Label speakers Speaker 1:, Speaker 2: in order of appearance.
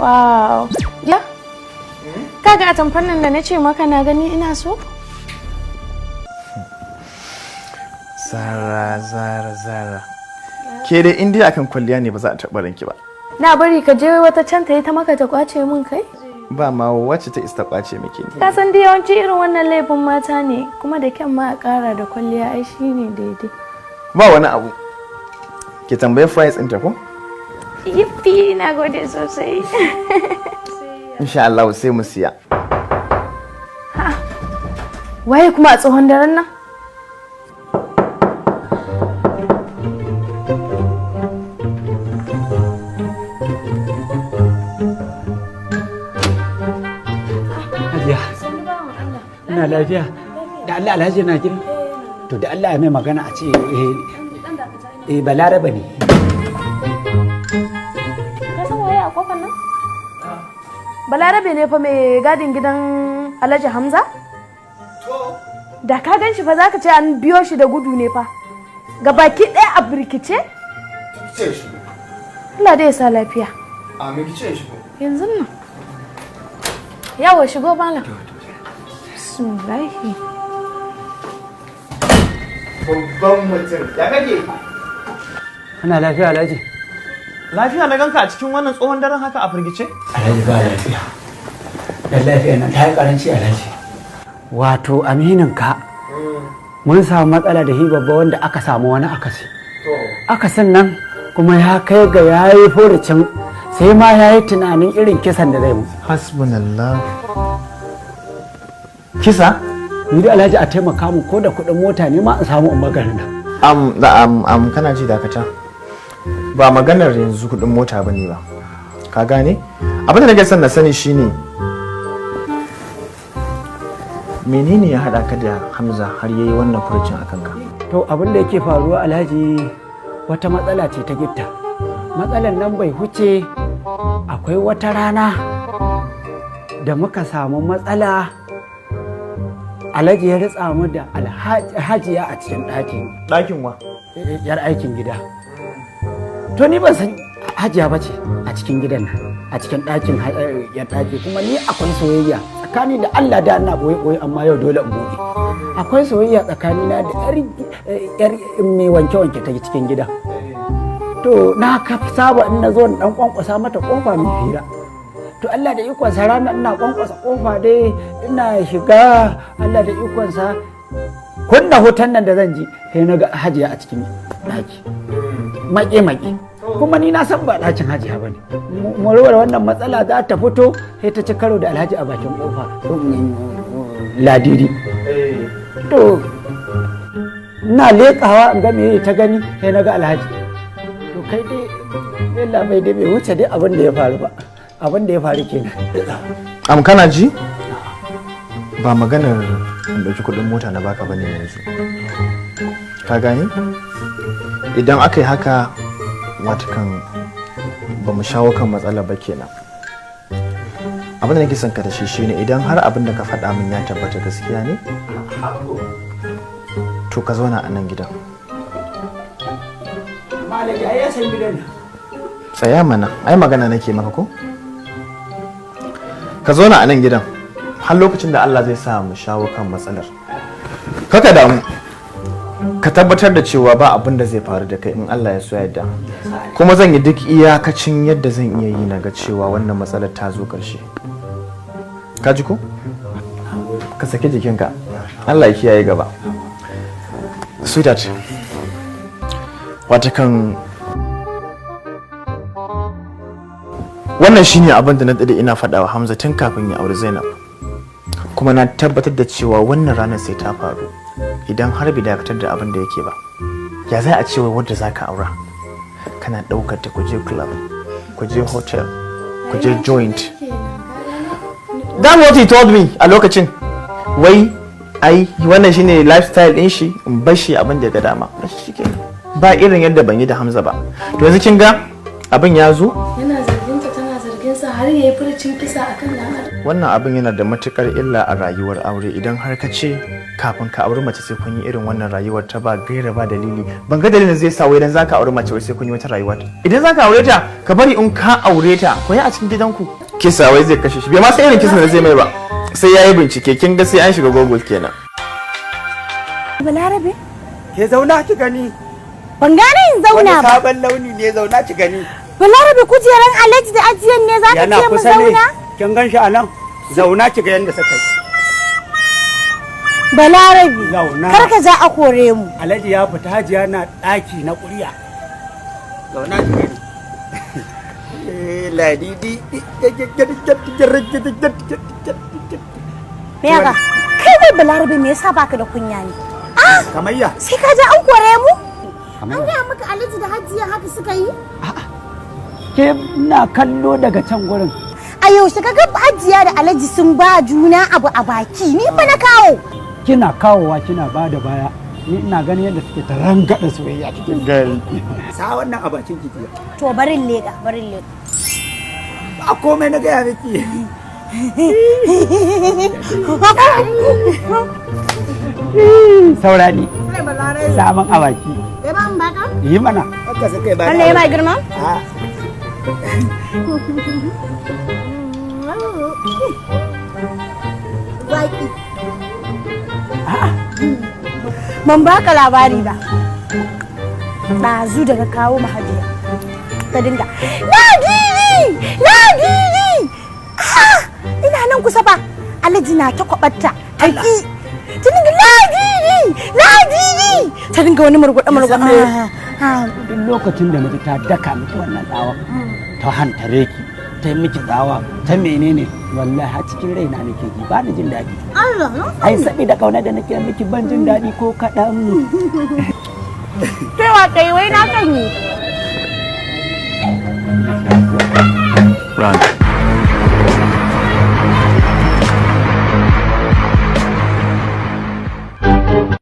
Speaker 1: Wow. Ya? Kaga atamfan nan da na ce maka na gani ina so?
Speaker 2: Zara, Zara, Zara. Ke dai in dai akan kwalliya ne ba za a taɓa ranki ba.
Speaker 1: Na bari ka je wata can ta yi ta maka ta kwace min kai?
Speaker 2: Ba ma wacce ta isa ta kwace miki ni.
Speaker 1: Ka san dai yawanci irin wannan laifin mata ne, kuma da kyan ma a ƙara da kwalliya ai shine daidai.
Speaker 2: Ba wani abu. Ki tambayi price ɗinta ko?
Speaker 1: Yippi, na gode sosai.
Speaker 2: Insha Allah sai mu siya.
Speaker 1: Waye kuma a tsohon daren nan?
Speaker 3: Hajiya. Ina lafiya. Da Allah Alhaji na gida. To da Allah ya mai magana a ce eh Balaraba ne.
Speaker 1: Ka san waye a kofar nan? Balarabe ne fa mai gadin gidan Alhaji Hamza? Da ka gan shi fa za ka ce an biyo shi da gudu ne fa. Ga baki ɗaya a birkice?
Speaker 2: Ce shigo.
Speaker 1: Allah dai ya sa lafiya.
Speaker 2: Amin, ki ce shigo.
Speaker 1: Yanzu nan. Yawa, shigo malam. Bismillahi.
Speaker 2: Babban mutum. Ya kake?
Speaker 3: Ana lafiya, Alhaji?
Speaker 2: Lafiya na ganka a cikin wannan tsohon daren haka a firgice?
Speaker 3: Alhaji, ba lafiya. Dan lafiya nan ta yi karanci, Alhaji. Wato aminin ka mun samu matsala da hi babba wanda aka samu wani akasi. Akasin nan kuma ya kai ga ya yi furucin sai ma ya yi tunanin irin kisan da zai mu.
Speaker 2: Hasbunallah. Kisa?
Speaker 3: Ni da Alhaji a taimaka mu ko da kuɗin mota ne ma in samu in magarin nan.
Speaker 2: Am da am am kana ji, dakata. Ba maganar yanzu kuɗin mota bane ba. Ka gane? Abin da nake son na sani shine menene ya haɗa ka da Hamza har yayi wannan furucin akan ka?
Speaker 3: To, abin da yake faruwa, Alhaji, wata matsala ce ta gitta. Matsalar nan bai huce akwai wata rana da muka samu matsala, Alhaji ya ritsa mu da hajiya a cikin ɗaki.
Speaker 2: Ɗakin wa?
Speaker 3: Yar aikin gida. To, ni ban san hajiya ba ce a cikin gidan nan, a cikin ɗakin yar ɗaki. Kuma ni akwai soyayya tsakani da Allah, da ina boye boye, amma yau dole in buɗe. Akwai soyayya tsakanina da yar mai wanke wanke ta cikin gida. To, na ka saba in na zo in dan kwankwasa mata kofa mai hira. To, Allah da ikonsa ranar ina kwankwasa kofa dai ina shiga, Allah da ikonsa kunna hoton nan da zan ji sai na ga hajiya a cikin ɗaki maƙe maƙe. Kuma ni na san ba ɗakin hajiya ba ne. Warware wannan matsala za ta fito sai ta ci karo da Alhaji a bakin kofa, Ladidi. To, ina leƙawa in ga me ta gani sai na ga Alhaji. To, kai dai yalla bai dai bai wuce dai abin da ya faru ba, abin da ya faru kenan.
Speaker 2: Am, kana ji? Ba maganar in ɗauki kuɗin mota na baka bane yanzu. Ka gane? Idan aka yi haka, watakan ba mu shawo kan matsalar ba kenan. Abin da nake son ka da shi shine idan har abin da ka faɗa min ya tabbata gaskiya ne, to ka zauna a nan gidan.
Speaker 3: Malaki ai ya san gidan nan.
Speaker 2: Tsaya mana, ai magana nake maka ko? Ka zauna a nan gidan har lokacin da Allah zai sa mu shawo kan matsalar. Kaka damu. Ka tabbatar da cewa ba abin da zai faru da kai in Allah ya so yadda. Kuma zan yi duk iyakacin yadda zan iya yi na ga cewa wannan matsalar ta zo ƙarshe. Ka ji ko? Ka saki jikinka. Allah ya kiyaye gaba. Sweetheart, watakan wannan shine abin da na dade ina faɗa wa Hamza tun kafin ya auri Zainab. Kuma na tabbatar da cewa wannan ranar sai ta faru idan har bai dakatar da abin da yake ba. Ya za a ce wai wadda za ka aura kana ɗaukar ta kuje club, kuje hotel, kuje joint? That's what he told me a lokacin. Wai ai wannan shine lifestyle din shi, in bar shi abin da ya ga dama. Shikenan. Ba irin yadda ban yi da Hamza ba. To, yanzu kin ga abin ya zo.
Speaker 1: Yana zargin ta, tana zargin sa, har yayi furucin kisa akan dan adam.
Speaker 2: Wannan abin yana da matukar illa a rayuwar aure idan har ka ce Kafin ka auri mace sai kun yi irin wannan rayuwar ta ba gaira ba dalili. Ban ga dalilin zai sa wai idan zaka auri mace wai sai kun yi wata rayuwa. Idan zaka aure ta, ka bari in ka aure ta ku yi a cikin gidanku. Kisa wai zai kashe shi, bai ma san irin kisan da zai mai ba. Sai yayi bincike, kin ga sai an shiga Google kenan.
Speaker 1: Balarabe?
Speaker 3: Ke, zauna ki gani.
Speaker 4: Ban gane in
Speaker 3: Wani
Speaker 4: zauna ba.
Speaker 3: sabon launi ne, zauna ki gani.
Speaker 4: Balarabe, kujeran Alhaji da ajiyan ne za ka
Speaker 3: Yana
Speaker 4: ce mu
Speaker 3: kusa ne.
Speaker 4: zauna?
Speaker 3: Kin gan shi a nan? Zauna ki ga yadda suka yi.
Speaker 4: Balarabe.
Speaker 3: Zauna.
Speaker 4: Kar ka ja a kore mu.
Speaker 3: Alhaji ya fita, Hajiya na ɗaki na ƙuriya. Zauna ki gani. Eh, ladidi.
Speaker 4: Me haka? Kai wai Balarabe, me yasa baka da kunya ne? Ah,
Speaker 3: Kamayya.
Speaker 4: sai ka ja an kore mu?
Speaker 3: Kamayya.
Speaker 4: An gaya maka Alhaji da Hajiya haka suka yi?
Speaker 3: Ke na kallo daga can gurin.
Speaker 4: A yaushe ka ga Hajiya da Alhaji sun ba juna abu a baki? Ni fa na kawo.
Speaker 3: Kina kawowa kina ba da baya. Ni ina ganin yadda suke ta rangada soyayya cikin gari. Sa wannan a bakin ki jiya.
Speaker 4: To, barin leka, barin leka.
Speaker 3: Ba komai, na gaya miki. Saurani. Saman a baki.
Speaker 4: Kai ba mun baka?
Speaker 3: Yi mana. Haka suka yi ba.
Speaker 4: Wannan ya ma girma?
Speaker 3: A.
Speaker 4: Zaki. Ban baka labari ba. Ɗazu da na kawo ma Hajiya. Ta dinga, "Ladidi! Ladidi!" Ah! Ina nan kusa ba. Alhaji na ta kwabarta. Ta ki. Ta dinga, "Ladidi! Ladidi!" Ta dinga wani murguɗe murguɗe. Ah, ah.
Speaker 3: Duk lokacin da naji ta daka miki wannan tsawa, ta hantare ki, ta yi miki tsawa, ta menene, wallahi har cikin raina nake ji ba ni jin daɗi.
Speaker 4: Allah, na
Speaker 3: Ai saboda kauna da nake miki, ban jin daɗi ko kaɗan.
Speaker 4: Cewa kai wai na kan yi.
Speaker 2: Run.